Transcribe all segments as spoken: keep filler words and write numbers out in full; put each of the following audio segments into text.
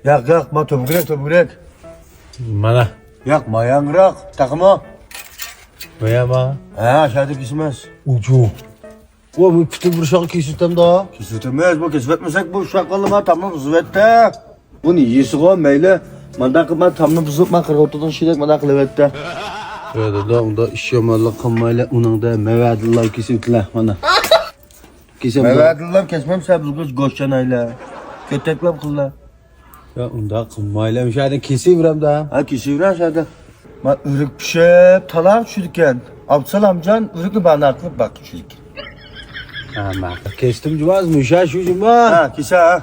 ياق، ياق، ما تۆمۈرەك، تۆمۈرەك. مانا. ياق، ما ياڭراق، تاقىما. بۇياما. ھە، شادا كېسىمىز. ئۇجۇ. ۋا، بۇ پۈتۈن بىر شاخ كېسىۋېتەمدا. كېسىۋېتىمىز، بۇ كېسىۋەتمىسەك، بۇ شاخ قالدى، ما تامنى بۇزۇۋەتتى. بۇنى يېسىغۇ مەيلى، مانداق قىلىپ ما تامنى بۇزۇپ، ما قىرغا ئولتۇرغان كىشىدەك مانداق قىلىۋەتتى. يا دادا، ئۇندا ئىش يامانلىق قىلمايلى، ئۇنىڭدا مەۋەدىللا كېسىۋېتىلە، مانا. كېسەم. مەۋەدىللا كەسمەمسە، بىز گۆش چانايلى. كۆتەكلەپ قىللا. يا، ئۇنداق قىلمايلى، مۇشۇ يەردىن كېسىۋېرەمدە. ھە، كېسىۋېرە شۇ يەردە. ما ئۆرۈك پىشىپ، تالاغا چۈشىدىكەن. ئابدۇسالامجان ئۆرۈكنى بانار قىلىپ باققا چۈشىدىكەن. ھە، ماقۇل. كەستىم جۇماز، مۇشا شۇ جۇما. ھە، كېسە، ھە.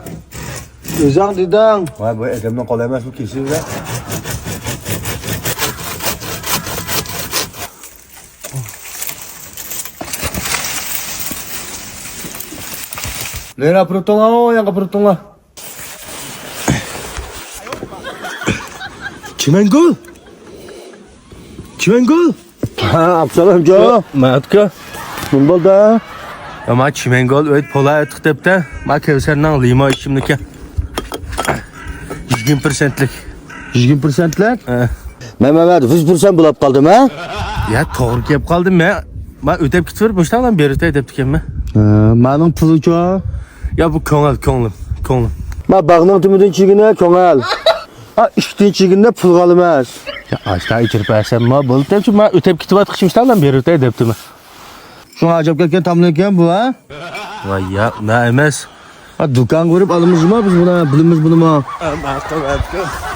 ئۆزەڭ دېدىڭ. ۋاي، بۇ ئادەمنىڭ قولى ئەمەس، بۇ كېسىۋېرە. نېرە ئاپىرىپتۇڭلار، ئو ياققا ئاپىرىپتۇڭلار. چىمەنگۈل! چىمەنگۈل! ھە، ئابدۇسالامجان. مەتكە. نېمە بولدى؟ يا، ما چىمەنگۈل ئۆيدە پولا ئېتىق دەپتە. ما كەۋسەرنىڭ لىمو ئىچىملىكى. يىگىرمە پىرسەنتلىك. يىگىرمە پىرسەنتلىك؟ ھە. مەن، مەن، مەن يۈز پىرسەنت بولاپ قالدىم، ھە؟ يا، توغرا كېلىپ قالدىم مەن. ما ئۆتەپ كېتىۋېرىپ، مۇشتاقلام بېرىۋېتەي دەپتىكەنمەن. ھە، مانىڭ پۇلىچۇ؟ يا، بۇ كۆڭۈل، كۆڭلۈم، كۆڭلۈم. ما باغنىڭ تۈۋىدىن چىگىنە كۆڭۈل. ھە، ئىشتىن چىگىنە پۇلغا ئەمەس. يا، ئاشتا ئىچىرىپ بەرسەم، ما بولۇپ دەپچۇ، ما ئۆتەپ كېتىۋاتقىچە مۇشتاقلام بېرىۋېتەي دەپتىمەن. شۇڭا ئاجاپ كەتكەن تاملىكەن بۇ، ھە؟ ۋاي يا، ئۇنداق ئەمەس. ھە، دۇكانغا بېرىپ ئالىمىزما بىز بۇنى، بىلىمىز بۇنىمۇ. ھە، ماقۇل، ماقۇل.